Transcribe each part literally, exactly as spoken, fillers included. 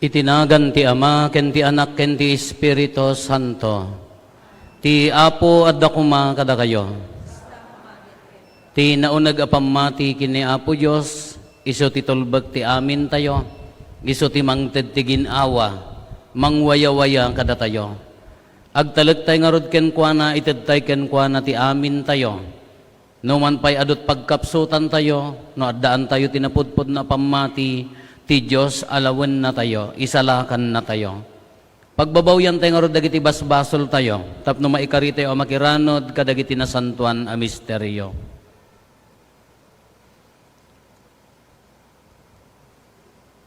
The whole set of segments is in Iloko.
Iti nagan ti Ama, ken ti Anak, ken ti Espiritu Santo. Ti Apo adda koma kadakayo. Ti nauneg a pammati ken ni Apo Dios, isu ti tulbek ti amintayo, isu ti mangted ti gin-awa, mangwayawaya kadatayo. Agtalektayo ngarud kenkuana, itedtayo kenkuana ti amintayo. No man pay adut pagkapsutantayo, no addaantayo ti napudpudno a pammati, ti Dios alawennatayo, isalakannatayo. Pagbabawiantayo ngarud dagiti basbasoltayo, tapno maikaritayo a makiranud kadagiti nasantoan a misterio.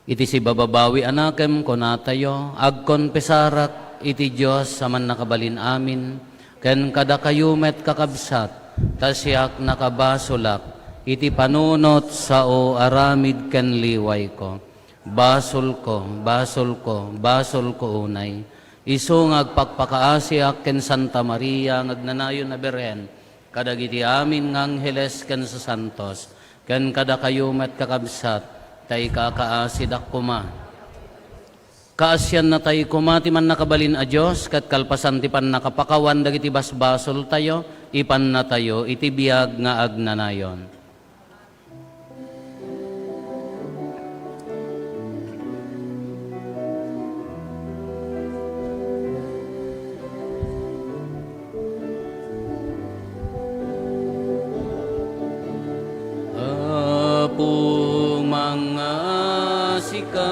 Iti sibababawi a nakem, kunatayo, agkonfesarak iti Dios a Mannakabalin Amin, ken kadakayo met, kakabsat, ta siak nakabasolak iti panunot, sao, aramid ken liwayko. Basolko, basolko, basolko unay. Isu nga agpakpakaasiak ken Santa Maria nga agnanayon a Birhen, kadagiti amin nga angheles ken sasantos, ken kadakayo met, kakabsat, ta ikakaasidak koma. Kaasiannatay koma ti Mannakabalin a Dios, ket kalpasan ti pannakapakawan dagiti basbasoltayo, ipannatayo iti biag nga agnanayon. Apo, mangasika.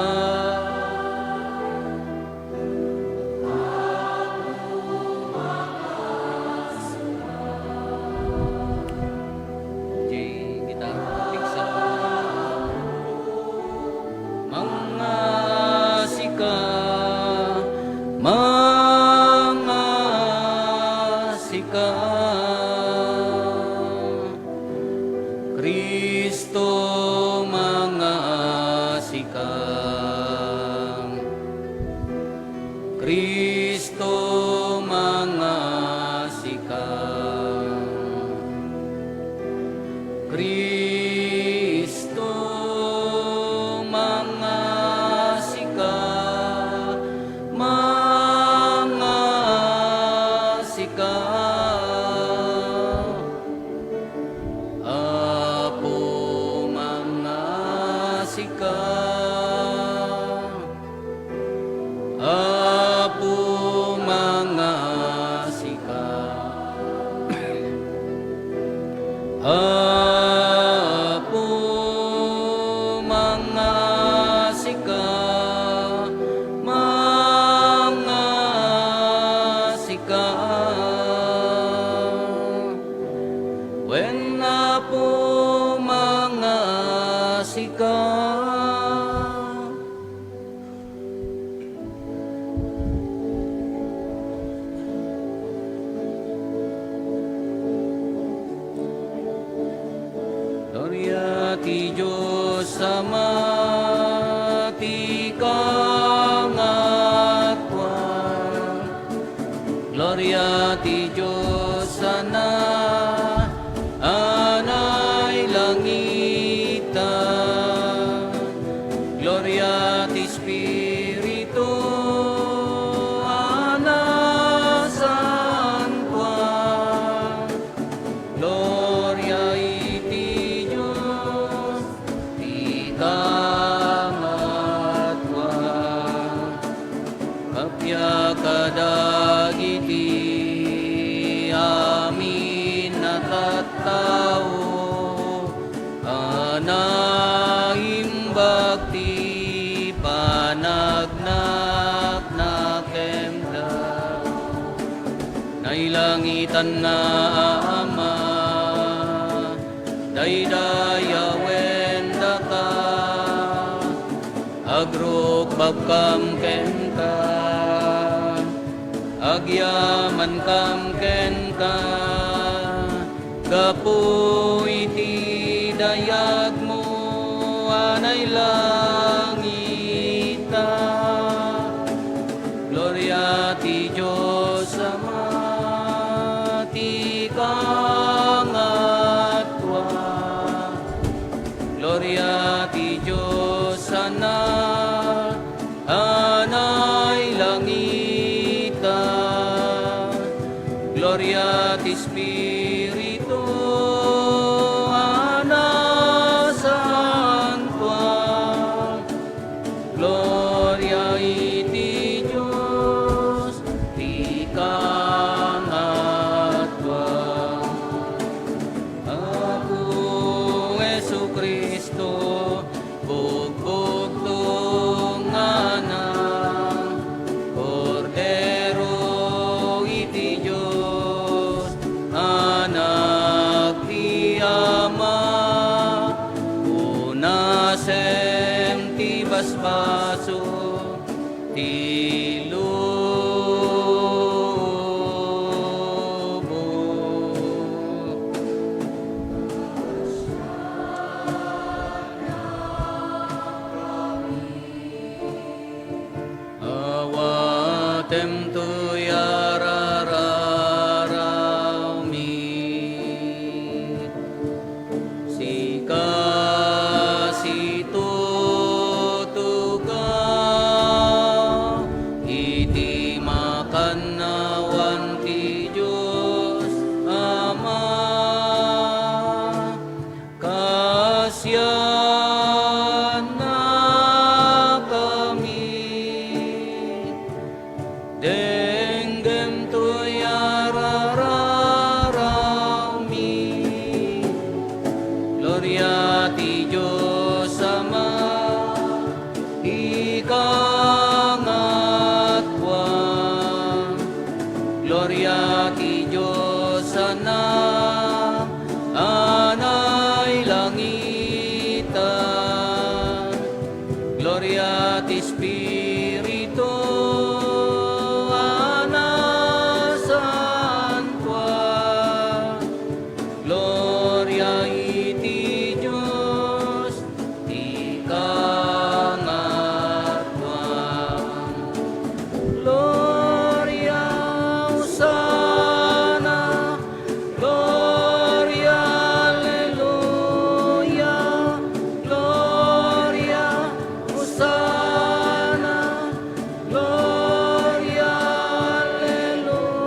Jay, guitar, fix it. Mangasika, mangasika. Cristo, mangasika. Cristo, mangasika. Cristo, mangasika, mangasika. Apo, mangasika. Apo, mangasika. Apo, mangasika, mangasika. Wen, Apo, mangasika. Gloria ti Dios Ama ti kangatoan. Gloria ti Dios Anak a nailangitan. Gloria ti Espiritu a nasantoan. Gloria iti Dios ti kangatoan. Kappia kadagiti amin a tattao a naimbag ti panagnaknakemda. Nailangitan nga Ama, daydayawen daka, agrukbabkam kenka, agyamankam kenka, gapu iti dayagmo a nailangita. Gloria ti Dios Ama ti kangatoan. Gloria ti Dios Anak a Gloria ti Espiritu a nasantoan. Gloria iti Dios ti kangatoan. Apo Jesu-Cristo, bugbugtong nga Anak, Kordero iti Dios, Anak ti Ama, unasem ti basbaso ti lubong. Awatem toy a rararawmi. Sika situtuga iti makannawan ti Dios Ama. Kaasiannakami. Denggem toy a rararawmi. Gloria ti Dios Ama, ti kangatoan. Gloria ti Dios Anak a nailangitan. Gloria ti Espiritu a nasantoan. Gloria iti Dios ti kangatoan. Gloria, Hosanna, Gloria, Alleluia, Gloria, Hosanna, Gloria, Alleluia.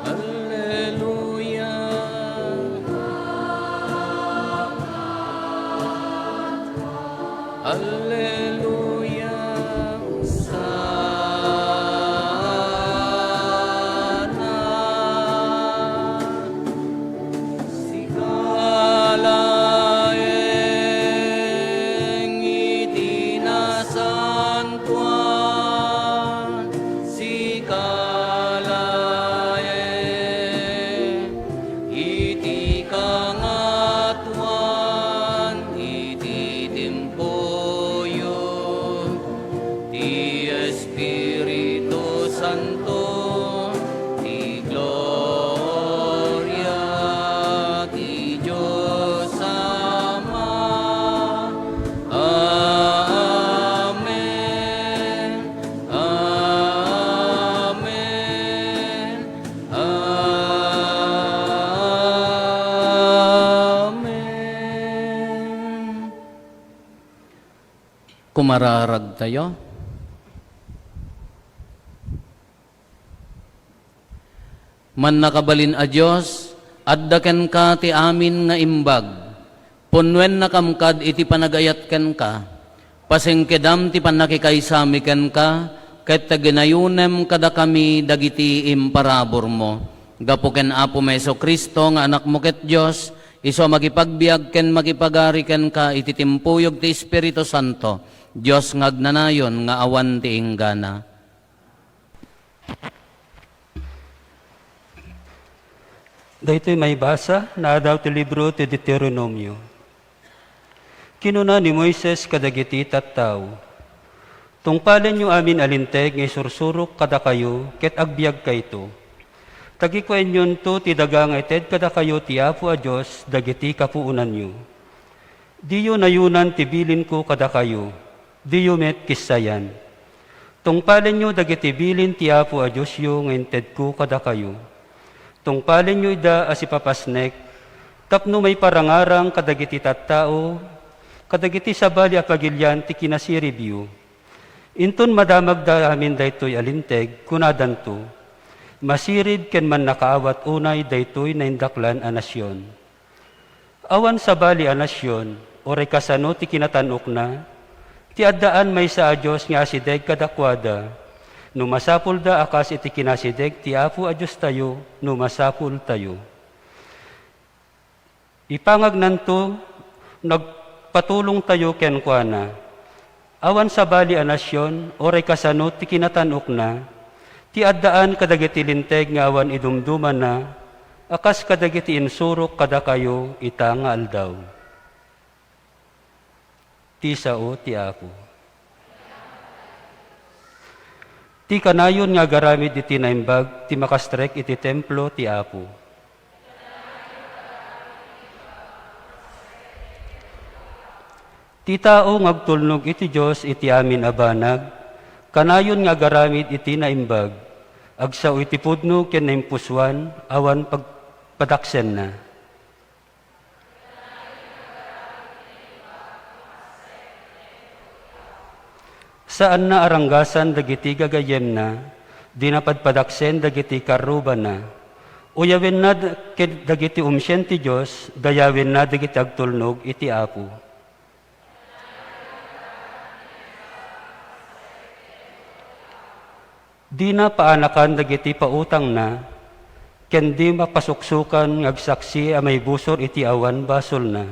Alleluia. Alleluia. Hosanna. Sika laeng iti nasantoan, sika laeng iti kangatoan, iti timpoyo ti Espiritu Santo, ti gloria ti Dios Ama. Amen. Amen. Amen. Kumararagtayo. Mannakabalin a Dios, adda kenka ti amin nga imbag. Punnuennakam kad iti panagayat kenka. Pasingkedam ti pannakikaysami kenka, ket taginayonem kadakami dagiti imparaburmo. Gapu ken Apomi Jesu-Cristo nga Anakmo ket Dios, isu a makipagbiag ken makipagari kenka iti timpuyog ti Espiritu Santo, Dios nga agnanayon nga awan ti inggana. Daytoy maibasa, naadaw ti libro ti Deuteronomio. Kinuna ni Moises kadagiti tattao, "Tungpalenyo amin a linteg nga isursurok kadakayo ket agbiagkayto. Tagikuennonto ti daga nga ited kadakayo ti Apo a Dios dagiti kapuonanyo. Diyo nayunan ti bilinko kadakayo, diyo met kissayan. Tungpalenyo dagiti bilin ti Apo a Diosyo nga intedko kadakayo. Tungpalenyo ida a sipapasnek tapno maiparangarang kadagiti tattao kadagiti sabali a pagilian ti kinasiribyo. Inton madamagda amin daytoy a linteg, kunadanto, "Masirib ken mannakaawat unay daytoy naindaklan a nasion." Awan sabali a nasion, uray kasano ti kinatan-okna, ti addaan maysa a Dios nga asideg kadakuada, no masapulda a kas iti kinasideg ti Apo a Diostayo, no masapultayo. Ipangagnanto, nagpatulongtayo kenkuana. Awan sabali a nasion, uray kasano ti kinatan-okna, ti addaan kadagiti linteg nga awan idumdumana, a kas kadagiti insurok kadakayo ita nga aldaw. Ti sao ti Apo. Ti kanayon nga agaramid iti naimbag ti makastrek iti templo ti Apo. Ti tao nga agtulnog iti Dios iti amin a banag, kanayon nga agaramid iti naimbag, agsao iti pudno ken naimpusoan, awan pagpadaksenna. Saanna a ranggasan dagiti gagayyemna, dina padpadaksen dagiti karrubana. Uyawenna d-, ket dagiti umsien ti Dios, dayawenna dagiti agtulnog iti Apo. Dina paanakan dagiti pautangna, ken di mapasuksokan nga agsaksi a maibusor iti awan basolna.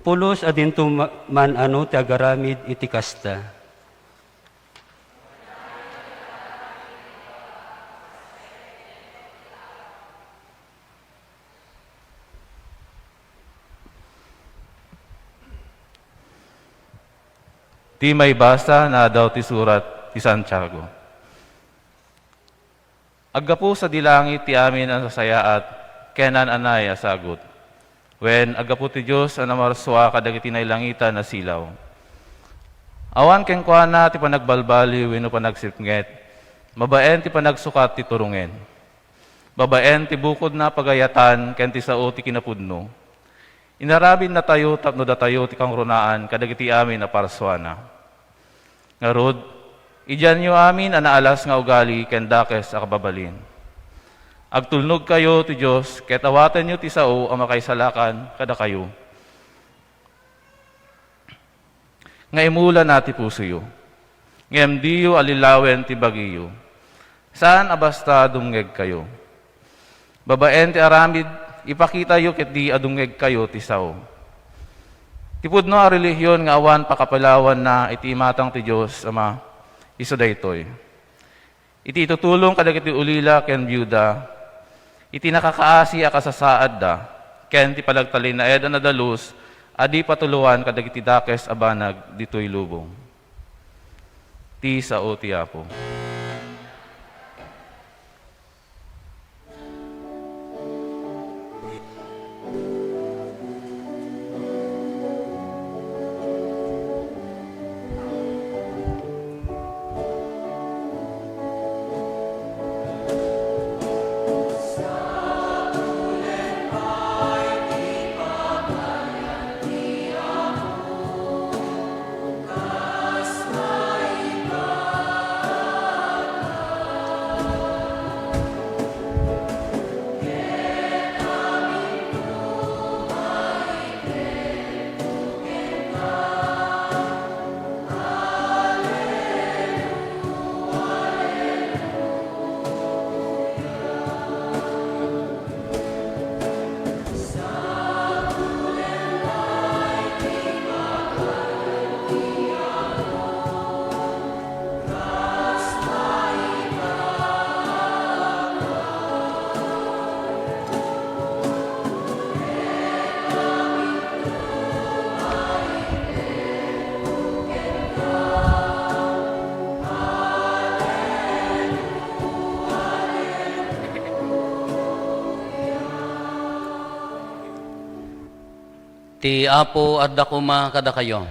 Pulos a dinto ma-, man-ano ti agaramid iti kasta. Ti maibasa naadaw ti surat ti Santiago. Aggapu sadi langit ti amin a nasayaat ken naan-anay a sagut. Wen, aggapu ti Dios a namarsua kadagiti nailangitan a silaw. Awan kenkuana ti panagbalbaliw wenno panagsipnget, babaen ti panagsukat ti turongen. Babaen ti bukodna a pagayatan ken ti sao ti kinapudno. Inaramiddatayo tapno datayo ti kangrunaan kadagiti amin a parsuana. Ngarud, idianyo amin a naalas nga ugali ken dakes a kababalin. Agtulnogkayo ti Dios ket awatenyo ti sao a makaisalakan kadakayo. Nga imulana ti pusoyo, ngem diyo allilawen ti bagiyo. Saan a basta dumngegkayo. Babaen ti aramid, ipakitayo ketdi a dumngegkayo ti sao. Ti pudno a relihion nga awan pakapilawanna iti imatang ti Dios Ama, isu daytoy. Iti itutulong kadagiti ulila ken biuda, iti nakakaasi a kasasaadda, ken ti panagtalinaed a nadalus a di patuloan kadagiti dakes a banag ditoy lubong. Ti sao ti Apo. Ti Apo adda koma kadakayo.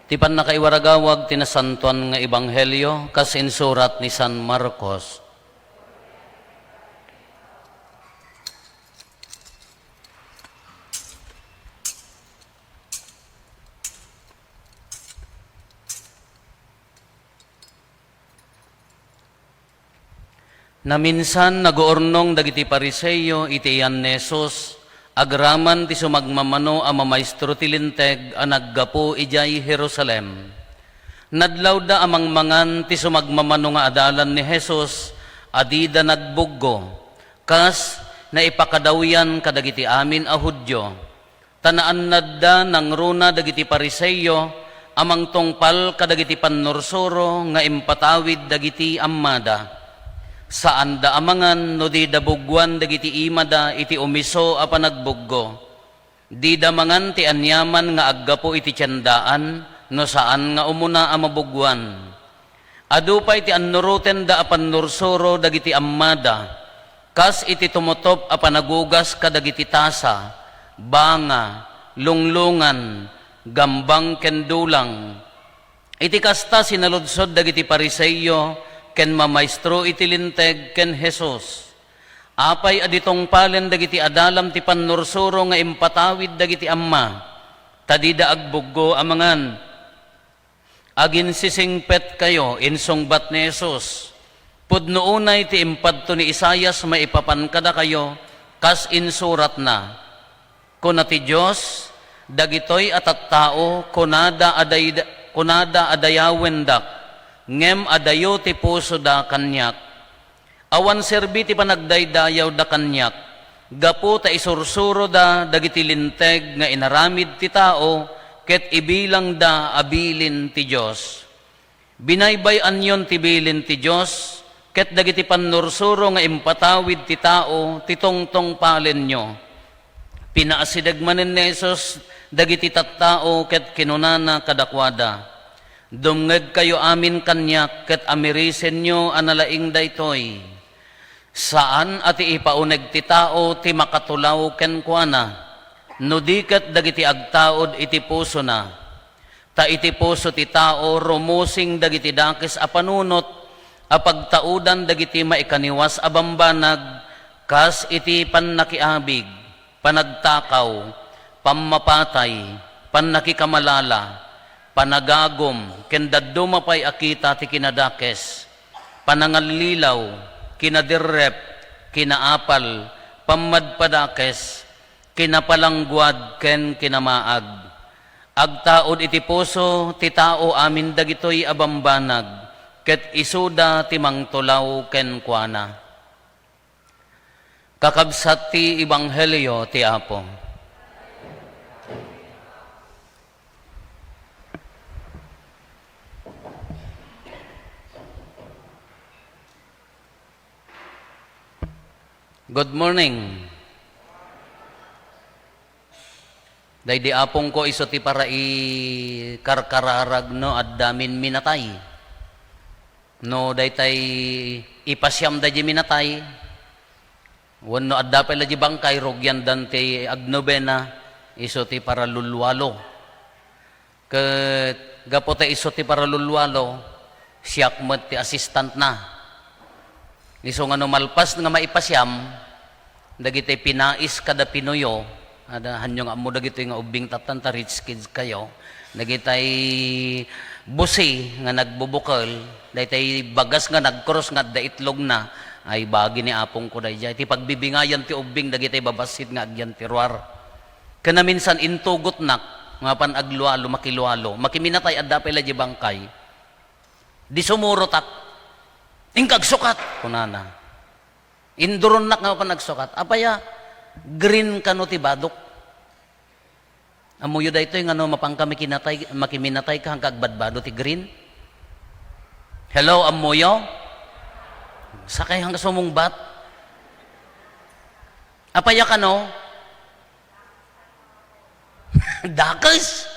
Ti pannakaiwaragawag ti Nasantoan nga Ebanghelio kas insurat ni San Marcos. Naminsan, naguurnong dagiti Fariseo iti iyan ni Jesus, agraman ti sumagmamano a mamaestro ti Linteg a naggapu idiay Jerusalem. Nadlawda a mangmangan ti sumagmamano nga adalan ni Jesus a dida nagbuggo, kas naipakadawyan kadagiti amin a Judio. Ta naannadda nangruna dagiti Fariseo a mangtungpal kadagiti pannursuro nga impatawid dagiti ammada. Saanda a mangan no dida buggoan dagiti imada iti umiso a panagbuggo. Dida mangan ti aniaman nga aggapu iti tiendaan no saan nga umuna a mabuggoan. Adu pay ti annurotenda a pannursuro dagiti ammada, kas iti tumutop a panagugas kadagiti tasa, banga, lunglungan, gambang ken dulang. Iti kasta, sinaludsod dagiti Fariseo ken mamaestro iti Linteg ken Jesus, "Apay a di tungpalen dagiti adalam ti pannursuro nga impatawid dagiti amma, ta dida agbuggo a mangan?" "Aginsisingpetkayo," insungbat ni Jesus. "Pudno unay ti impadto ni Isaias maipapan kadakayo, kas insuratna. Kuna ti Dios, 'Dagitoy a tattao, kunada a dayda-, kunada a dayawendak, ngem adayo ti pusoda kaniak.' Awan serbi ti panagdaydayawda kaniak, gapu ta isursuroda dagiti linteg nga inaramid ti tao ket ibilangda a bilin ti Dios. Binaybay-anyon ti bilin ti Dios, ket dagiti pannursuro nga impatawid ti tao ti tungtungpalenyo." Pinaasideg manen ni Jesus dagiti tattao ket kinunana kadakuada, "Dumngegkayo amin kaniak ket amirisenyo a nalaing daytoy. Saan a ti ipauneg ti tao ti makatulaw kenkuana, no di ket dagiti agtaud iti pusona. Ta iti puso ti tao rumusing dagiti dakes a panunot a pagtaudan dagiti maikaniwas a bambanag, kas iti pannakiabig, panagtakaw, pammapatay, pannakikamalala, panagagum, ken dadduma pay a kita ti kinadakes, panangallilaw, kinaderrep, kinaapal, pammadpadakes, kinapalangguad, ken kinamaag. Agtaud iti puso ti tao amin dagitoy a bambanag, ket isuda ti mangtulaw kenkuana." Kakabsat ti Ebanghelio ti Apo. Good morning. Daydi apongko isu ti para ikarkararag no adda minminatay. No daytay ipasiam daydi minatay, wenno adda pay la di bangkay, rugiandan ti agnobena, isu ti paralulwalo. Ket gapu ta isu ti paralulwalo, siak met ti assistantna. Isu nga no malpas nga maipasiam, dagiti pinais kada pinuyo, ada, hanyo nga ammo dagitoy nga ubbing tattan ta rich kids kayo. Dagitay busi nga nagbubukel, daytay bagas nga nagkrus nga adda itlogna, ay bagi ni apongko daydiay. Ti pagbibingayan ti ubbing dagitay babassit nga agyan ti ruar. Ken naminsan intugotnak, mapan aglualo, makilualo, makiminatay, adda pay la di bangkay. Di sumurotak. "Inka agsukat," kunana. Induronnak nga mapan agsukat. Apay a green kano ti badok? Ammoyo daytoy nga no mapanka makinatay, makiminatay ka, hanka agbadbado ti green? Hello, ammoyo? Sakay hanka sumungbat. Apay a kano? Dakes.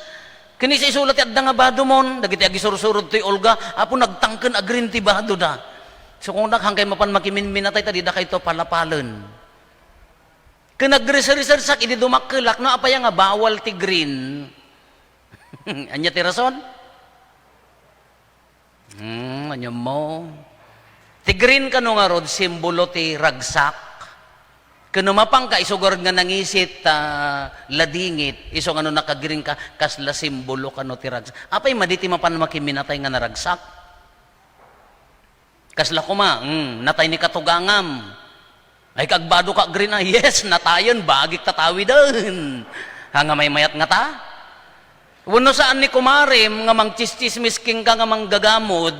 Ken ni sa isu la ti adda nga badomon, dagiti agisursurod toy Olga, "Apo, nagtangken a green ti badoda." So, kunak, hankay mapan makiminminatay ta dida kayto palapalen. Ken nagresearchak idi dumakkelak, no, apay a nga bawal ti green? Ania ti rason? Hmm, ania mo? Ti green kano ngarud, simbolo ti ragsak. Ken no mapanka, isu garud nga nangisit, ah, ladingit, isu nga no nakagreen ka, kasla simbolo kano ti ragsak. Apay madi ti mapan makiminatay nga naragsak? Kasla koma, hmm, natay ni katugangam. Ay, kagbado ka, Green, ah, yes, natayen, bagik tatawiden. Ha, nga maymayat ngata? Wenno saan ni kumarem nga mangtsistsismis kenka nga manggagamod,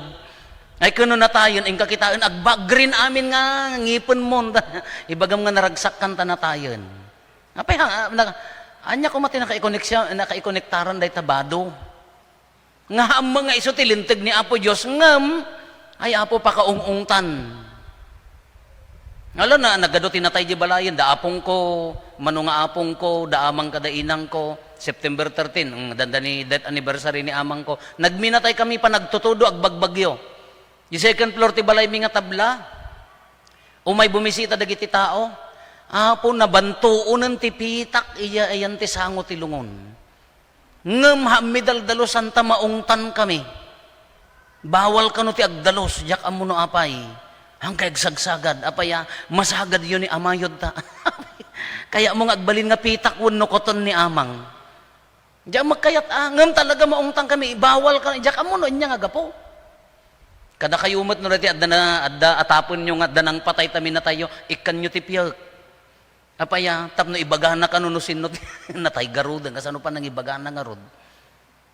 ay, ken no natayen, inka kitaen, agba-, Green amin nga ngipenmo. Ibagam nga naragsakkan ta natayen. Apay, ha, na, ania koma ti nakaikoneksyon, nakaikonektaran dayta bado? Nga ammo nga isu ti linteg ni Apo Dios, ngem, ay, Apo, pakaung-ungtan. Ala na, nagadu ti natay di balayen, da apongko, mano nga apongko, da amang kada inangko, September thirteen, mm, danda ni death anniversary ni amangko. Nagminatay kami, panagtutudo, agbagbagyo. Di second floor ti balaymi nga tabla. Umay bumisita dagiti tao. Apo, nabantuonen ti pitak, iya ayan ti sango ti lungon. Ngem ha midaldalusan ta maungtan kami. Bawal kano ti agdalus, diak ammo no apay. Hangkay agsagsagad, apay a, masagadyo ni amayod ta. Kayatmo nga agbalin nga pitak wenno koton ni amang. Diak magkayat a, ngem talaga maungtan kami, bawal kano, diak ammo no ania nga gapu. Kadakayo met no dati adda na, adda atapenyo nga adda nangpatay ta minatayyo, ikkanyo ti piek. Apay a, tapno ibagana kano no sinno ti natay garuden, kasano pa nang ibagana ngarud?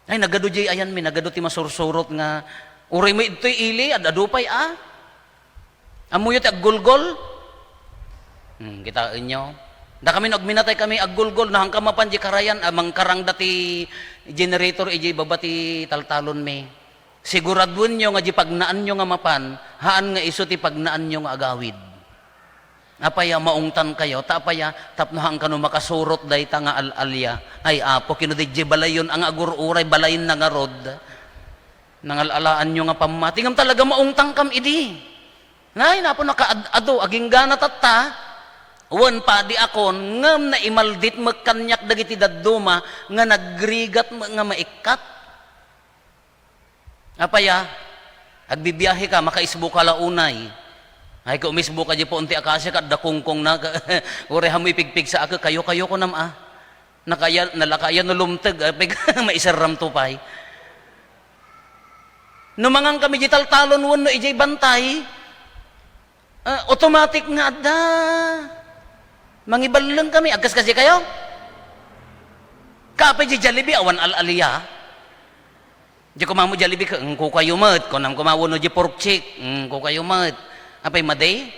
Ay, nagadu diay ayanmi, nagadu ti masursurot nga, uray mo idtoy ili, ad-adu pay a. Ammoyo ti aggulgol? Hmm, kitaenyo. Da kami no agminatay kami aggulgol, no hangka mapan di karayan, a, mangkarangda ti generator idiay baba ti taltalonmi. Siguraduenyo nga di pagnaanyo nga mapan, haan nga isu ti pagnaanyo nga agawid. Apay a, maungtan kayo, ta apay a, tapno haan kano makasurot dayta nga al-alia. Ay, Apo, kino di diay balayyon, nga agur-uray balayna ngarud. Nangal-alaanyo nga pammati, ngem talaga maungtankam idi. Nay, napo nakaad-ado, aginggana tatta, wen padi akon, ngem naimaldit met kaniak dagiti dadduma nga nagrigat met nga maikkat. Apay a, agbibiahe ka, makaisbo ka la unay. Ay, ka umisbo ka di puon ti akasia, ket adda kungkongna, uray ammo ipigpigsa a, kayo, kayo, kunam a. Nakaya-, nalakaya no lumteg, ah, pig-, maiserramto pay. No mangan kami di taltalon wenno idiay bantay, ah, automatic nga adda. Mangiballeng kami, agkaskasi kayo? Kape di Jollibee, awan al-alia. Di kumamo Jollibee, ka, "Ngko kayo met," kunam kuma, wenno di pork chick, "Ngko kayo met." Apay madi?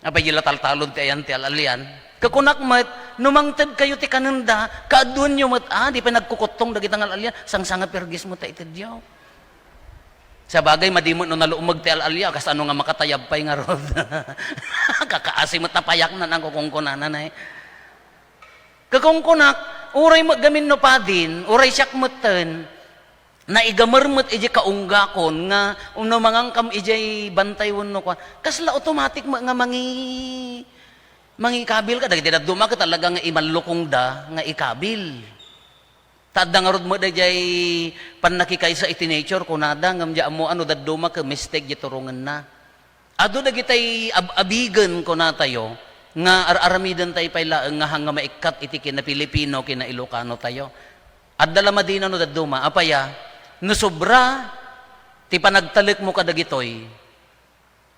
Apay, di la taltalon ti ayan ti al-alian. Kakunak met, no mangted kayo ti kanenda, kaadduenyo met, ah, di pay nagkukuttong dagita nga al-alian, sangsanga perges mo ta itedyo. Sabagay, madi met no nalumeg ti al-alia, kas ano nga makatayab pay ngarud. Kakaasi met ta payakna, nang kukunkunana, eh. Kakungkunak, uray met gamin no padin, uray siak metten, naigamer met idiay kaunggakon nga no mangankam idiay bantay wenno kuan, kasla automatic met nga mangi-, mangikabil ka. Dagiti dadduma ket talaga nga imallukongda nga ikabil. Ta adda ngarud met daydiay pannakikaysa iti nature, kunada, ngem di ammo a no dadduma ket mistake di turongenna. Adu dagitay ab-abigen, kunatayo, nga ar-aramiden tayo pay laeng nga hanga maikkat iti kina-Filipino, kina-Ilocano tayo. Adda la madina no dadduma, apay a, no sobra ti panagtalekmo kadagitoy,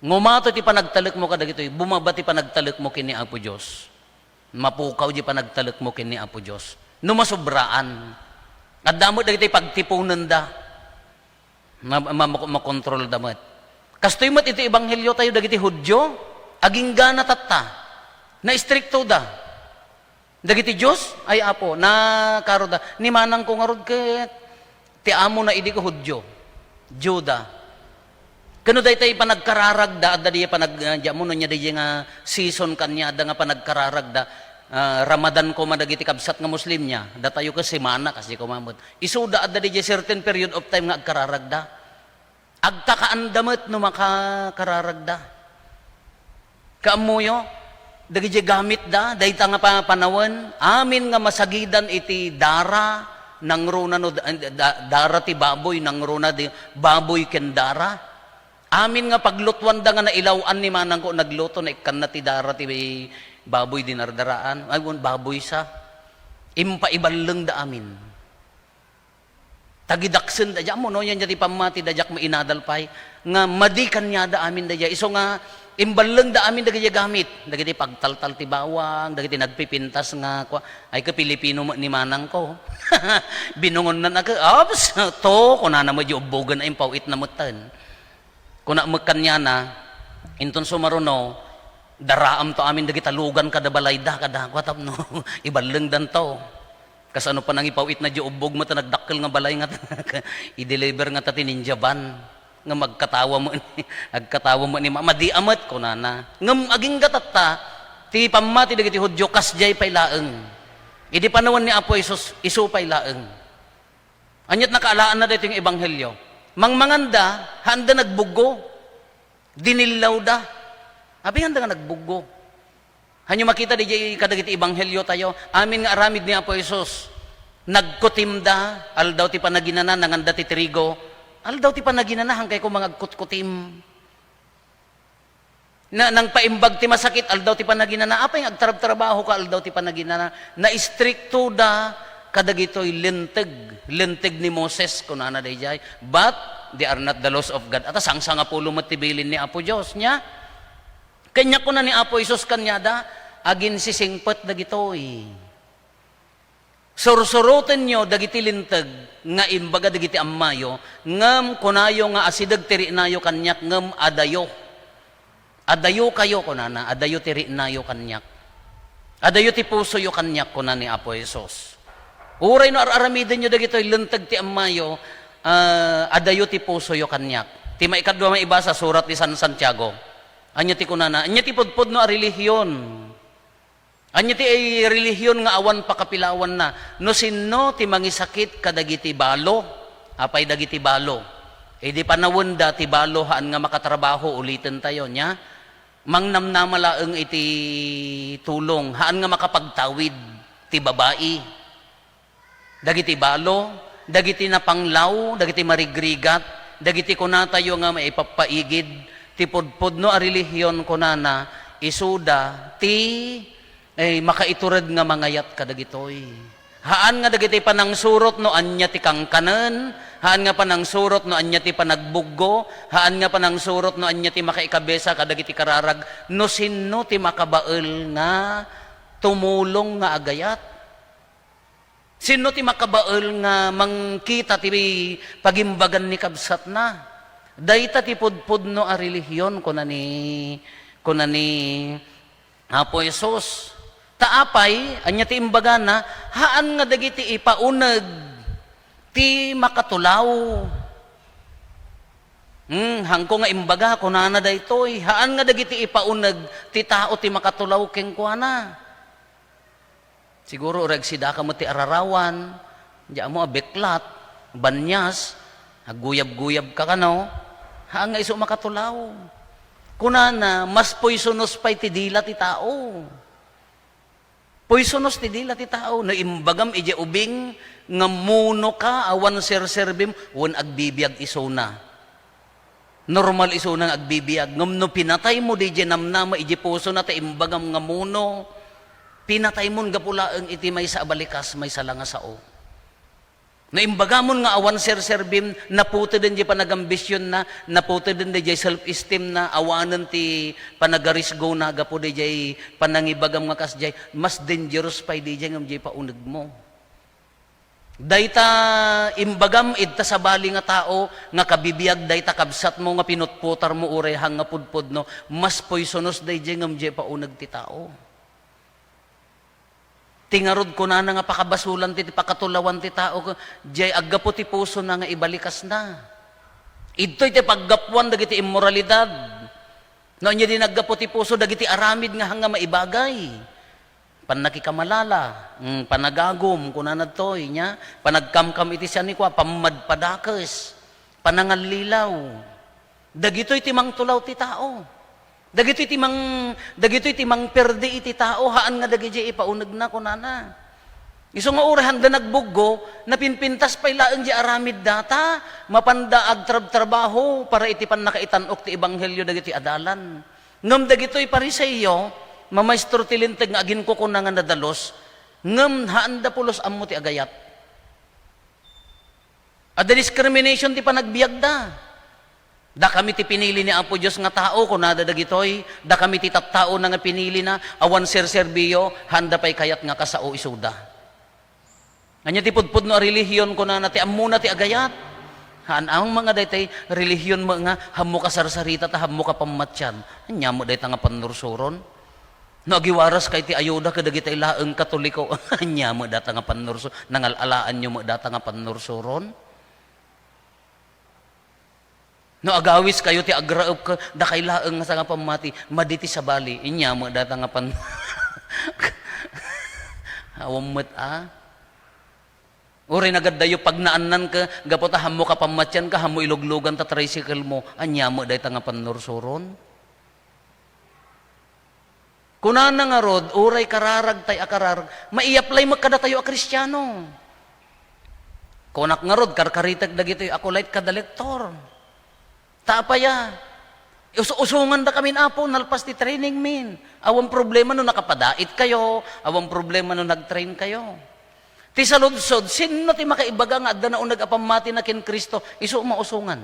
ngumato ti panagtalekmo kadagitoy, bumaba ti panagtalekmo ken ni Apo Dios. Mapukaw di panagtalekmo ken ni Apo Dios. No masobraan, adda met dagitoy pagtiponenda. Ma-, ma-, ma-, makontrolda met. Kastoy met iti ebanghelio tayo dagiti Judio, aginggana tatta. Naistriktoda. Dagiti Dios, ay Apo, nakaroda. Ni manangko ngarud ket ti amona idi ko Judio. Juda. Ken no daytay panagkararagda, adda diay panag-, ah, diammo no nia diay nga season kaniada nga panagkararagda, ah, Ramadan koma dagiti kabsat nga Muslim nia, datayo ket semana, kas di koma met. Isuda adda diay certain period of time nga agkararagda. Agkakaanda met no makakararagda. Kaammoyo, dagiti gamitda, dayta nga pa-, panawen, amin nga masagidan iti dara, nangruna no da-, da-, dara ti baboy, nangruna di baboy ken dara. Amin nga paglutuanda nga nailaw-an ni manangko, nagluto, naikkanna ti dara ti baboy, dinardaraan. Ay, wen, baboy sa. Impaiballengda amin. Agidaksenda, diak ammo no, yan ti pammati, diak mainadal pay. Nga madi kaniada amin daydiay. Isu nga, imballengda amin dagiti gamit. Dagiti pagtaltal ti bawang, dagiti nagpipintas nga, kua, ay ka Pilipino met ni manangko. Binungonnan a ka, "Ops, to," kunana met, "Di ubbogen ay impaw-itna metten." Kuna met kaniana, "Inton sumaruno, daraamto amin dagiti talugan kada balayda," kada, kua, tapno iballengdanto. Kasano pa nangipaw-itna di ubbog met a nagdakkel nga balay nga i-deliver nga ta ti ninja van. Nga magkatawa met ni, agkatawa met ni ma-, "Madi a met," kunana. Ngem agingga tatta, ti pammati dagiti Judio, kasdiay pay laeng. Idi panawen ni Apo Jesus, isu pay laeng. Aniat nakaalaanna daytoy nga ebanghelio? Mangmanganda, haanda nagbuggo. Dinillawda. Apay haanda nga nagbuggo? Hanyo makita daydiay kadagiti ebanghelio tayo, amin nga aramid ni Apo Jesus. Nagkutimda, aldaw ti panaginana, nanganda ti trigo. Aldaw ti panaginana, hangkay ko mangagkutkutim. Na, nangpaimbag ti masakit, aldaw ti panaginana. Apay nga agtrabtrabaho ka, aldaw ti panaginana. Naistrikto da kadagitoy linteg, linteg ni Moses, kunana daydiay. But they are not the laws of God. Ata sangsangapulo met ti bilin ni Apo Dios, nya? Kaniak kuna ni Apo Jesus kaniada, "Aginsisingpet dagitoy. Sursurotenyo dagiti linteg nga imbaga dagiti ammayo, ngem kunayo nga asideg ti riknayo kaniak, ngem adayo. Adayo kayo," kunana, "adayo ti riknayo kaniak. Adayo ti pusoyo kaniak," kuna ni Apo Jesus. Uray no ar-aramidenyo dagitoy linteg ti ammayo, ah, adayo ti pusoyo kaniak. Ti maikadua maibasa, surat ni San Santiago. Ania ti kunana? Ania ti pudpudno a relihion? Ania ti relihion nga awan pakapilawanna? No sinno ti mangisakit kadagiti balo, apay dagiti balo? Idi panawenda ti balo, haan nga makatrabaho, uliten tayo, nia? Mangnamnama laeng iti tulong, haan nga makapagtawid ti babai. Dagiti balo, dagiti napanglaw, dagiti marigrigat, dagiti kunatayo nga maipappaigid, ti pudpudno a relihion, kunana, isuda ti, eh, makaitured nga mangayat kadagitoy. Haan nga dagiti panangsurot no ania ti kangkanen, haan nga panangsurot no ania ti panagbuggo, haan nga panangsurot no ania ti makaikabesa kadagiti kararag, no sinno ti makabael nga tumulong nga agayat. Sinno ti makabael nga mangkita ti pagimbagan ni kabsatna? Dayta ti pudpudno a relihion, kuna ni, kuna ni Apo Jesus. Ta apay, ania ti imbagana? Haan nga dagiti ipauneg ti makatulaw. Hmm, haanko nga imbaga, kunana daytoy, haan nga dagiti ipauneg ti tao ti makatulaw kenkuana. Siguro, uray agsidaka met ti ararawan, diak ammo a beklat, banias, agguyab-guyab ka kano, haan nga isu makatulaw. Kunana, mas poisonous pay ti dila ti tao. Poisonous ti dila ti tao. No imbagam idiay ubing nga muno ka, awan serserbim, wen agbibiag isuna. Normal isuna nga agbibiag. Ngem no pinataymo diay namnama idiay pusona ta imbagam nga muno, pinataymon gapu laeng iti maysa a balikas, maysa la nga sao. No imbagamon nga awan serserbim, naputeden diay panagambisionna, naputeden diay self-esteemna, awanen ti panagarisgona gapu diay panangibagam nga kasdiay, mas dangerous pay diay ngem diay paunegmo. Dayta imbagam ita sabali nga tao nga kabibiag dayta kabsatmo nga pinutputarmo uray haan nga pudpudno, mas poisonous daydiay ngem diay pauneg ti tao. Ti ngarud kunana nga pakabasulan ti, ti pakatulawan ti tao, diay aggapu ti pusona nga ibalikasna. Idtoy ti paggapuan dagiti immoralidad. No ania di naggapu ti puso dagiti aramid nga haan nga maibagay. Pannakikamalala, mm, panagagum, kunana ditoy, nia, panagkamkam iti sianikoa, pammadpadakes, panangallilaw. Dagitoy ti mangtulaw ti tao. Dagitoy ti mang-, dagitoy ti mangperdi iti tao, haan nga dagidiay ipaunegna, kunana. Isu nga uray haanda nagbuggo, napinpintas pay laeng diay aramidda ta mapanda agtrabtrabaho para iti pannakaitan-ok ti ebanghelio dagiti adalan. Ngem dagitoy Fariseo, mamaestro ti Linteg nga aginkukuna nga nadalus, ngem haanda pulos ammo ti agayat. Adda discrimination ti panagbiagda. Dakami ti pinili ni Apo Dios nga tao, kunada dagitoy. Dakami ti tattaona nga pinilina, awan serserbiyo, haanda pay kayat nga kasao isuda. Ania ti pudpudno a relihiyon, kunana, ti ammona ti agayat. Haan, ammom nga daytoy relihiyon met nga, hammo kasarsarita ta hammo kapammatian. Ania met dayta nga pannursuron? No agiwaraska iti ayuda kadagitay laeng Katoliko, ania met data nga pannurso-, nangal-alaanyo met data nga pannursuron? No agawiskayo ti agraep ka, dakay laeng nga sanga pammati, madi ti sabali, ania met data nga pan-, awan met a. Uray nagaddayo pagnaannan ka, gapu ta hammo kapammatian ka, hammo iluglugan ta tricycle mo, ania met dayta nga pannursuron? Kunana ngarud, uray kararagtay a kararag, mai-apply met kadatayo a Kristiano. Kunak ngarud, karkaritek dagitoy a kulayt kada lektor. Ta apay a? Us-, usongandakamin, Apo, nalpas ti training min. Awan problema no nakapadait kayo, awan problema no nag-train kayo. Ti saludsod, sinno ti makaibaga nga adda nauneg a pammatina ken Cristo? Isu mausongan.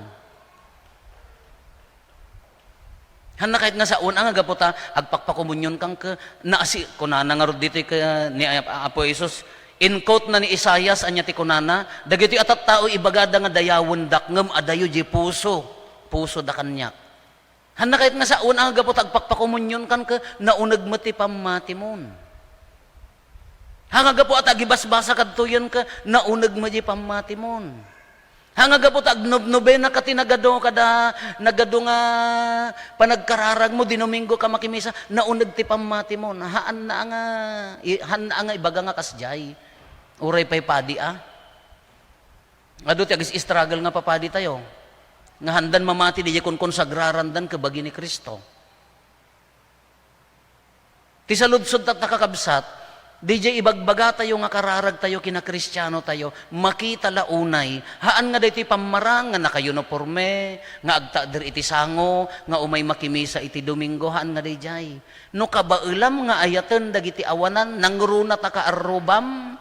Hanna kayat nga saon nga gapu ta agpakpakomunionkan ket naasi, kunana ngarud ditoy ken ni Apo Jesus, in quote na ni Isaias, ania ti kunana, dagitoy a tattao ibagada nga dayawendak ngem adayo diay puso, pusoda kaniak. Hanna kayat nga saon nga gapu ta agpakpakomunionkan ket nauneg met ti pammatimon. Haan nga gapu ta agibasbasa kadtoyen ket nauneg met diay pammatimon. Haan nga gapu ta agnobnobena ka ti nagadu kada nagadu nga panagkararagmo, Dinomingo ka makimisa, nauneg ti pammatimon. Haanna nga, i-, haanna nga ibaga nga kasdiay. Uray pay padi a. Adu ti agis-struggle nga papadi tayo, nga handan mamati diay konkonsagrarandan ket bagi ni Cristo. Ti saludsod ta, ta kakabsat, diay ibagbaga tayo nga kararag tayo kina Kristiano tayo, makita la unay, haan nga daytoy pammarang nga naka-uniforme, nga agtakder iti sango, nga umay makimisa iti Domingo, haan nga daydiay. No kabaelam nga ayaten dagiti awanan, nangruna ta kaarrubam,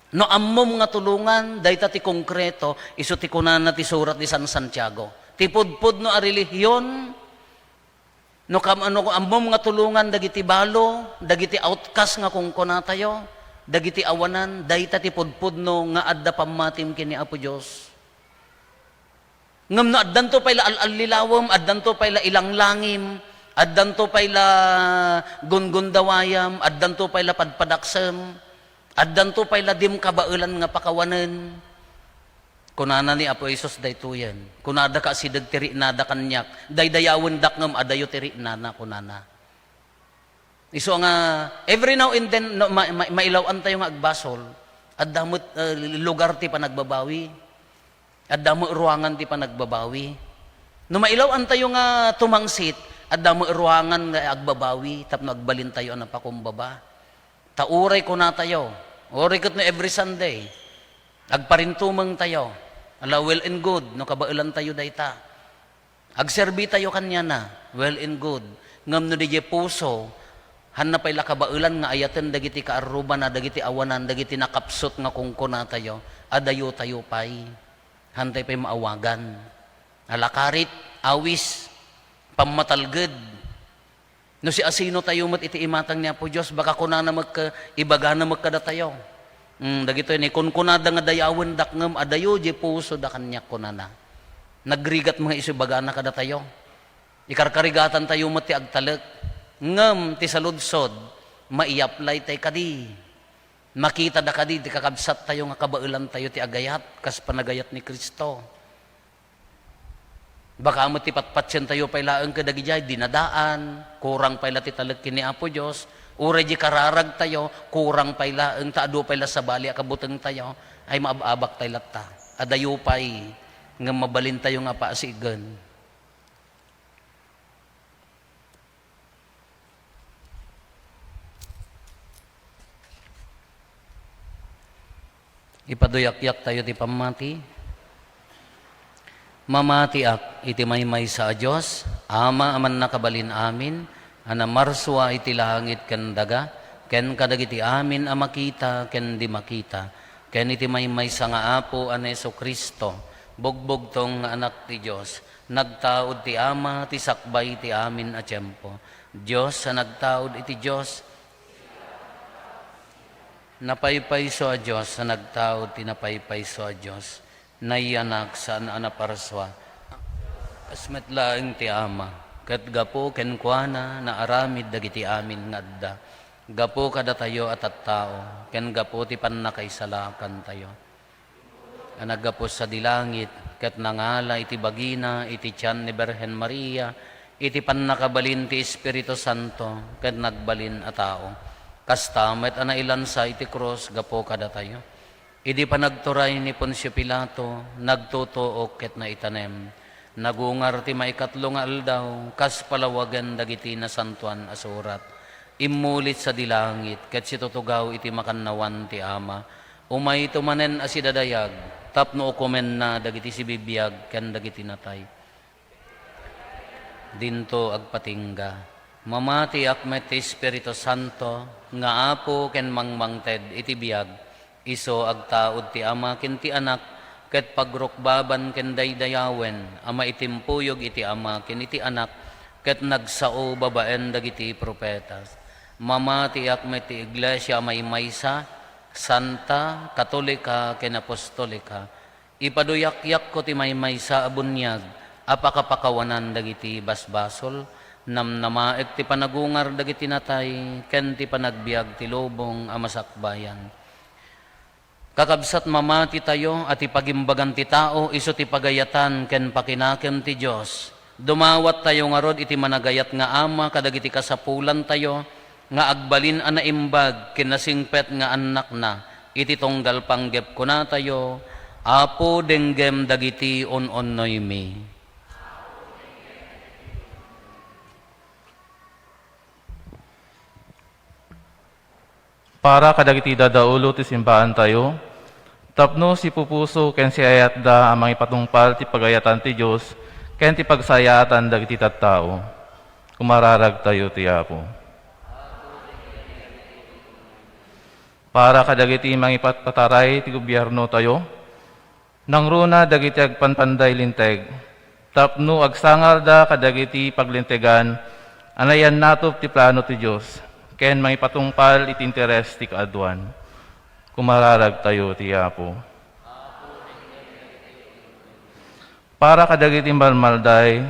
No ammom nga tulongan, dayta ti konkreto, isu ti kunana ti surat ni San Santiago. Ti pudpudno a relihiyon, no kam-, no ammom nga tulongan dagiti balo, dagiti outcast nga kunkunatayo, dagiti awanan, dayta ti pudpudno nga adda pammatim ken ni Apo Dios. Ngem no addanto pay la al-allilawem, addanto pay la ilanglangim, addanto pay la gungundawayam, addanto pay la padpadaksem, addanto pay la dim kabaelan nga pakawanen, kunana ni Apo Jesus daytoyen, kunada ka asideg ti riknada kaniak, daydayawendak ngem adayo ti riknana, kunana. Isu nga, every now and then, no, ma-, ma-, mailaw-an tayo nga agbasol, adda met, eh, lugar ti panagbabawi. Adda met ruangan ti panagbabawi. No mailaw-an tayo nga tumangsit, adda met ruangan nga agbabawi tapno agbalin tayo a napakumbaba. Ta uray kuna tayo, uray ket no every Sunday, agparintumeng tayo. Ala, well and good, no kabaelan tayo dayta. Agserbi tayo kaniana, well and good. Ngem no diay puso, hanna pay la kabaelan nga ayaten dagiti kaarrubana, dagiti awanan, dagiti nakapsut nga kunkunatayo, adayo tayo pay. Hantay pay maawagan. Alakarit, awis, pammatalged. No siasino tayo met iti imatang ni Apo Dios, baka kunana met ka, ibagana met kadatayo. Mm, dagitoy ni kunkunada nga dayawendak ngem adayo diay pusoda kaniak kunana. Nagrigat nga isu ibagana kadatayo. Ikarkarigatan tayo met ti agtalek. Ngem ti saludsod, mai-apply tay kadi? Makitada kadi ti kakabsat tayo nga kabaelan tayo ti agayat kas panagayat ni Cristo? Baka met ti patpatien tayo pay laeng kadagijay, dinadaan, kurang pay la ti talek ken ni Apo Dios, uray di kararag tayo, kurang pay laeng ta adu pay la sabali a kabuteng tayo, ay maab-abak tay latta. Adayo pay ngem mabalin tayo nga paasigen. Ipaduyakyak tayo ti pammati. Mamatiak iti maymaysa a Dios, Ama a mannakabalin amin, a namarsua iti langit ken daga, ken kadagiti amin a makita ken di makita. Ken iti maymaysa nga Apo a ni Jesu-Cristo, bugbugtong nga Anak ti Dios, nagtaud ti Ama ti sakbay ti amin a tiempo. Dios a nagtaud iti Dios, napaypayso a Dios a nagtaud ti napaypayso a Dios, nayanak saan a naparsua. Kas met laeng ti Ama, ket gapu kenkuana naaramid dagiti amin nga adda. Gapu kadatayo a tattao, ken gapu ti pannakaisalakantayo a naggapu sadi langit, ket nangala iti bagina iti tian ni Birhen Maria, iti pannakabalin ti Espiritu Santo, ket nagbalin a tao. Kasta met a nailansa iti krus gapu kadatayo. Idi panagturay ni Poncio Pilato, nagtutuok ket naitanem. Nagungar ti maikatlo nga aldaw, kas palawagen dagiti Nasantoan a Surat. Immulit sadi langit, ket situtugaw iti makannawan ti Ama. Umayto manen a sidadayag, tapno ukomenna dagiti sibibiag ken dagiti natay. Dinto agpatingga. Mamatiak met ti Espiritu Santo nga Apo ken mangmangted iti biag. Isu agtaud ti Ama ken ti Anak, ket pagrukbaban ken daydayawen a maitimpuyog iti Ama ken iti Anak, ket nagsao babaen dagiti profetas. Mamatiak met ti Iglesia a maymaysa, santa, katolika, ken apostolika. Ipaduyakyakko ti maymaysa a buniag a pakapakawanan dagiti basbasol, namnamaek ti panagungar dagiti natay, ken ti panagbiag ti lubong a masakbayan. Kakabsat, mamatitayo a ti pagimbagan ti tao isu ti pagayatan ken pakinakem ti Dios. Dumawattayo ngarud iti managayat nga Ama kadagiti kasapulantayo nga agbalin a naimbag ken nasingpet nga annakna iti tunggal panggep kunatayo, Apo, denggem dagiti un-unnoymi. Para kadagiti dadaulo ti simbaantayo, tapno sipupuso ken siayatda a mangipatungpal ti pagayatan ti Dios ken ti pagsayaatan dagiti tattao. Kumararagtayo ti Apo. Para kadagiti mangipatpataray ti gobiernotayo, nangruna dagiti agpanpanday linteg, tapno agsangarda kadagiti paglintegan a nayannatop ti plano ti Dios ken mangipatungpal iti interes ti kaaduan. Kumararagtayo ti Apo. Para kadagiti malmalday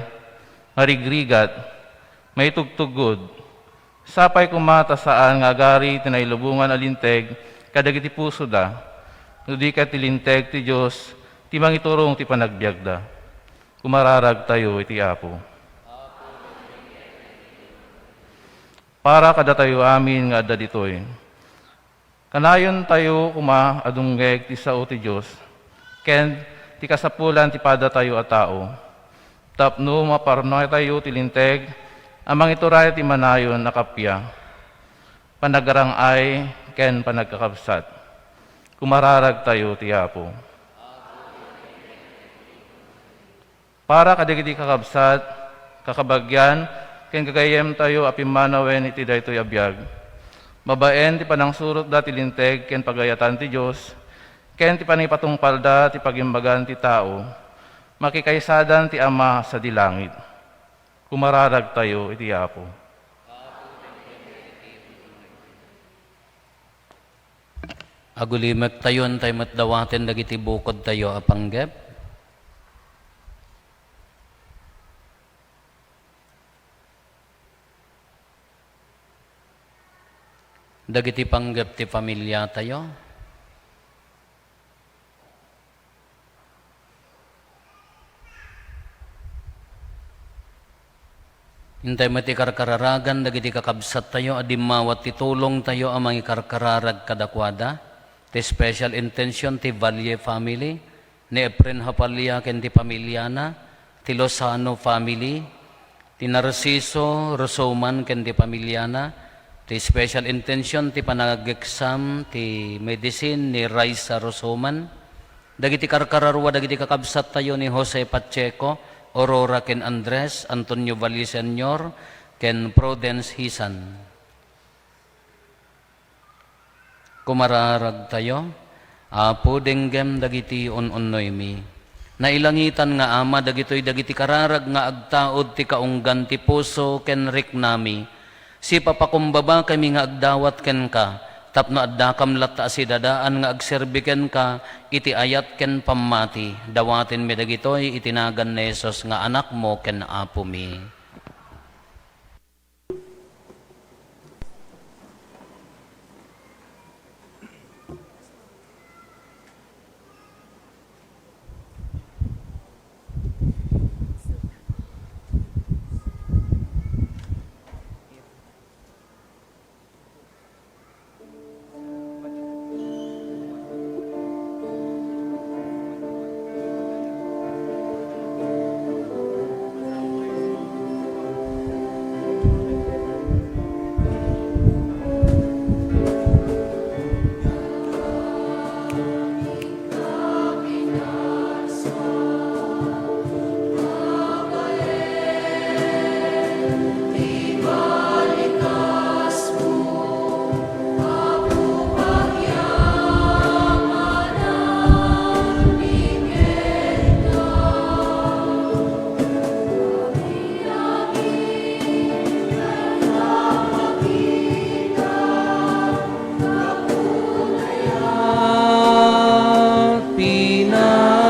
nga rigrigat, maitugtuggod, sapay koma ta saan nga agari ti nailubongan a linteg kadagiti pusoda, no di ket ti linteg ti Dios ti mangiturong ti panagbiagda. Kumararagtayo iti Apo. Para kadatayo amin nga adda ditoy, kanayontayo koma a dumngeg ti sao ti Dios ken ti kasapulan ti padatayo a tao, tapno maparnuaytayo ti linteg a mangituray ti manayon a kappia, panagrang-ay, ken panagkakabsat. Kumararagtayo ti Apo. Para kadagiti kakabsat, kakabagian, ken gagayyemtayo a pimmanawen iti daytoy a biag, babaen ti panangsurotda ti linteg ken pagayatan ti Dios, ken ti panangipatungpalda ti pagimbagan ti tao, makikaisadan ti Ama sadi langit. Kumararagtayo iti Apo. Agulimektayo, intay met dawaten dagiti bukodtayo a panggep. Dagiti panggep ti familiatayo. Intay met ti karkararagan dagiti kakabsattayo a dimmawat ti tulongtayo a mangikarkararag kadakuada. Ti special intention ti Valle family, ni Efren Hapalla ken ti pamiliana, ti Lozano family, ti Narciso Rosoman ken ti pamiliana, ti special intention ti panag-exam ti medicine ni Raisa Rosoman, dagiti karkararua dagiti kakabsattayo ni Jose Pacheco, Aurora ken Andres, Antonio Valle Senior, ken Prudence Hisan. Kumararagtayo, Apo, denggem dagiti un-unnoymi. Nailangitan nga Ama, dagitoy dagiti kararag nga agtaud ti kaunggan ti puso ken riknami. Sipapakumbabakami nga agdawat kenka, tapno addakam latta a sidadaan nga agserbi kenka iti ayat ken pammati. Dawatenmi dagitoy iti nagan ni Jesus nga Anakmo ken Apomi. Pinadamida.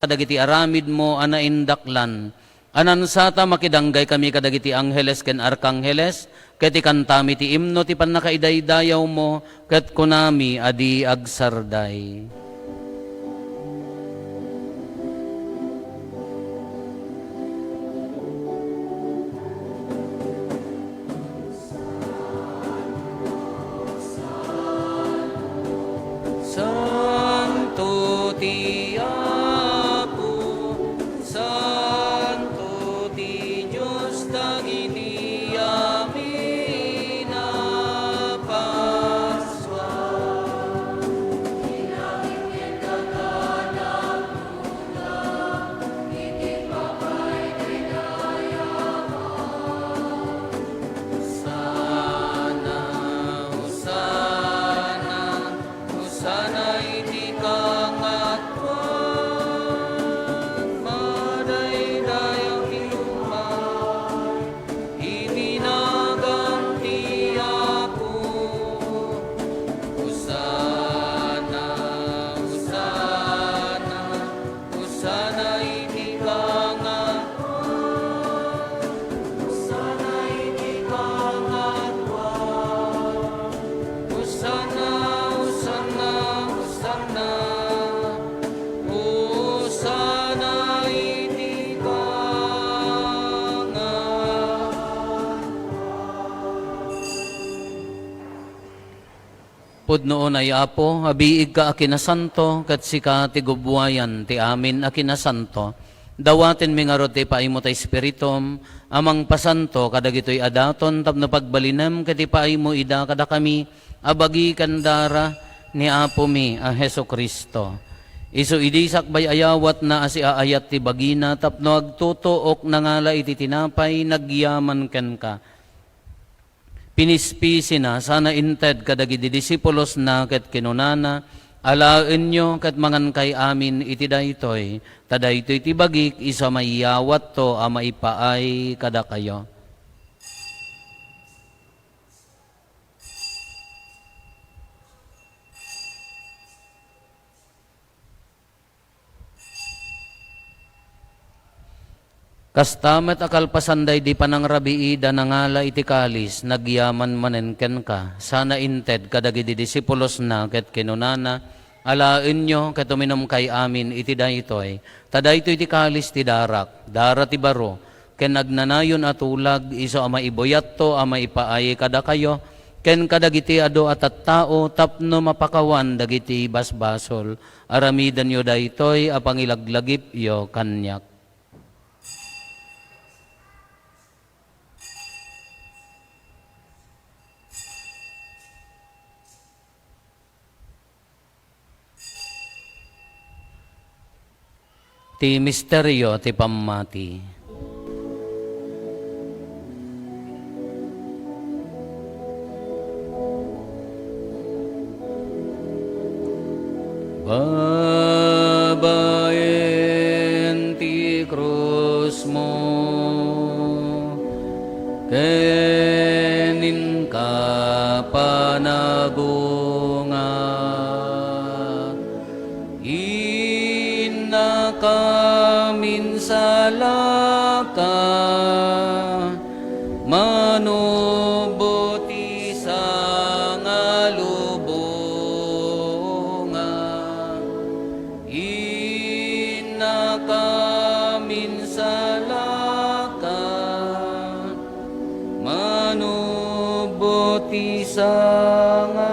Kadagiti aramidmo a naindaklan, a nansata, makidanggay kami kadagiti angheles ken arkangheles, ket ikantami ti imno ti pannakaidaydayawmo, ket kunami a di agsarday. Santo ti Apo, santo ti Dios dagiti Pudno unay, Apo, a biigka a kinasanto, ket sika ti gubbuayan ti amin a kinasanto. Dawatenmi ngarud ti ipaaymo ta Espiritum a mangpasanto kadagitoy a daton tapno pagbalinem ket ipaaymo ida kadakami a bagi ken dara ni Apomi a Jesu-Cristo. Isu idi sakbay ayawatna a siaayat ti bagina tapno agtutuok, nangala iti tinapay, nagyaman kenka. Pinispisina sana inted kadagiti disipulosna ket kinunana, "Alaenyo ket mangankay amin iti daytoy, ta daytoy ti bagik isu a maiyawatto a maipaay kadakayo." Kasta met a kalpasan daydi panangrabiida, nangala iti kalis, nagyaman manen kenka, sana inted kadagidi disipulosna ket kinunana, "Alaenyo ket uminumkay amin iti daytoy, ta daytoy ti kalis ti darak, dara ti baro, ken agnanayon a tulag, isu a maibuyatto a maipaay kadakayo ken kadagiti adu a tattao tapno mapakawan dagiti basbasol. Aramidenyo daytoy a pangilaglagipyo kaniak." Ti misterio ti pammati. Babaen ti krusmo, ken inka panagungar, innakamin salaka, manubot ti sangalubongan. Innakamin salaka, manubot ti sangalubongan.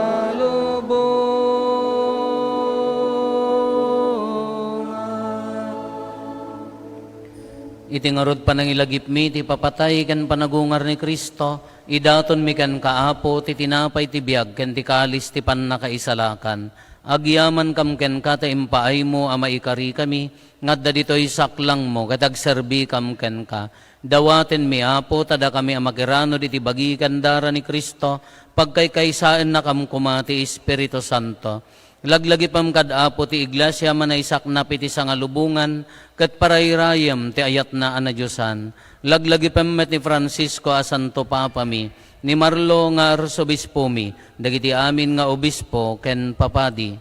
Iti ngarud panangilagipmi ti papatay ken panagungar ni Cristo, idatonmi kenka, Apo, ti tinapay ti biag ken ti kalis ti pannakaisalakan. Agyamankam kenka ta impaaymo a maikarikami nga adda ditoy saklangmo ket agserbikam kenka. Dawatenmi, Apo, ta dakami a makiranud iti bagi ken dara ni Cristo, pagkaykaysaennakam koma ti Espiritu Santo. Laglagipem kad Apo ti Iglesia a manaisaknap iti sangalubongan ket parayrayem ti ayatna a nadiosan. Laglagipem met ni Francisco a Santo Papami, ni Marlo nga Arsobispomi, dagiti amin nga obispo ken papadi.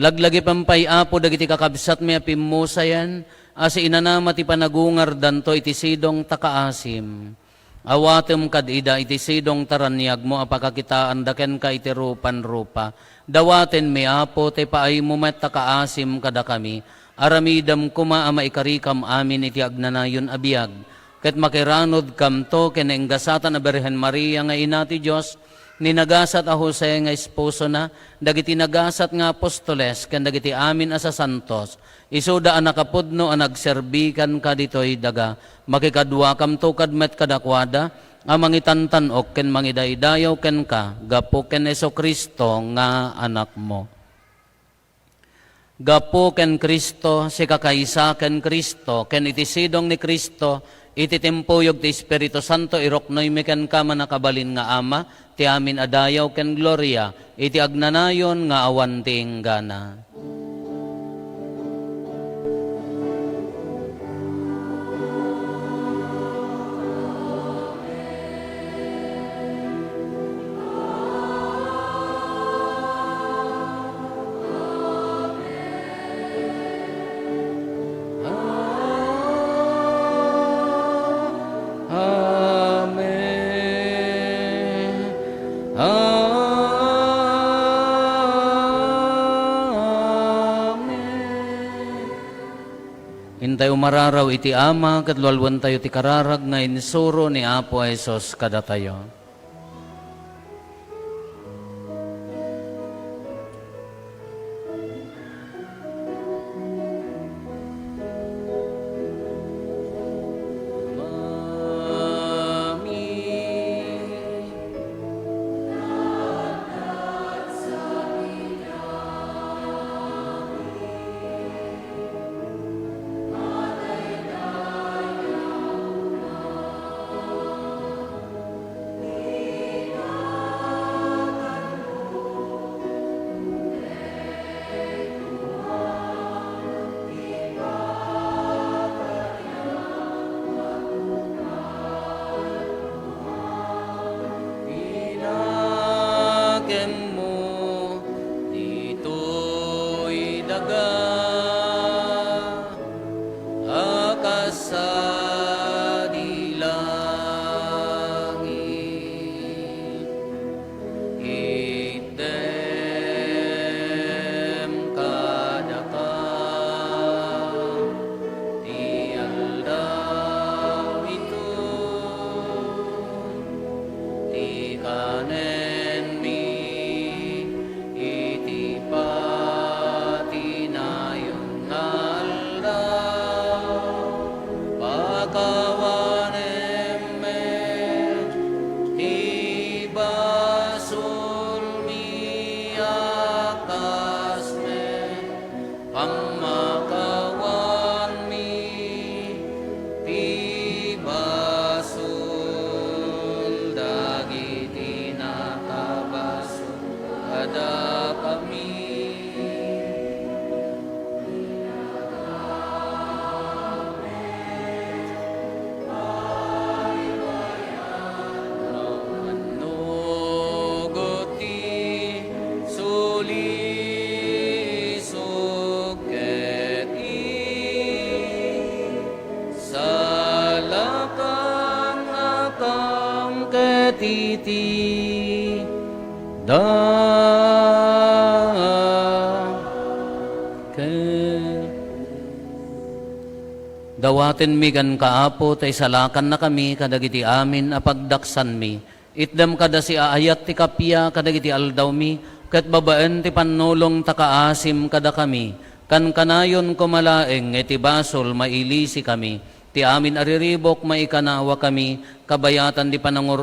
Laglagipem pay, Apo, dagiti kakabsatmi a pimmusayen a siinanama ti panagungardanto iti sidong ta kaasim. Awatem kad ida iti sidong ta raniagmo a pakakitaanda kenka iti rupanrupa. Dawatenmi, Apo, ti paaymo met ta kaasim kadakami. Aramidem koma a maikarikam amin iti agnanayon a biag, ket makiranudkamto ken naenggasatan a Birhen Maria nga Ina ti Dios, ni nagasat a Jose nga esposona, dagiti nagasat nga apostoles, ken dagiti amin a sasantos, isuda a nakapudno a nagserbi kenka ditoy daga. Makikaduakamto kad met kadakuada a mangitantan-ok ken mangidaydayaw kenka gapu ken Jesu-Cristo nga Anakmo. Gapu ken Cristo, sikakaysa ken Cristo, ken iti sidong ni Cristo, iti timpuyog ti Espiritu Santo, iruknoymi kenka, mannakabalin nga Ama, ti amin a dayaw ken gloria, iti agnanayon nga awan ti inggana. Amen. Amen. Intayo mararaw iti Ama ket lualuentayo ti kararag nga insuro ni Apo Jesus kadatayo. mo ditoy daga a kasadi langit. Itdem kadaka ti aldaw ito, ti kanenmi iti patinayon nga aldaw. Pakawanem met ti basolmi a kas met pammakawanmi ti basol dagiti nakabasol kadakami. Mannugot ti sulisog ket isalakan a kam ket iti da-, ket dawatenmi kenka, Apo, ta isalakannakami kadagiti amin a pagdaksanmi. Itdem kada siaayat ti kappia kadagiti aldawmi, ket babaen ti pannulong ta kaasim kadakami. Kankanayon koma laeng nga iti basol mailisikami. Ti amin a riribuk maikanawakami, kabayatan ti panangur-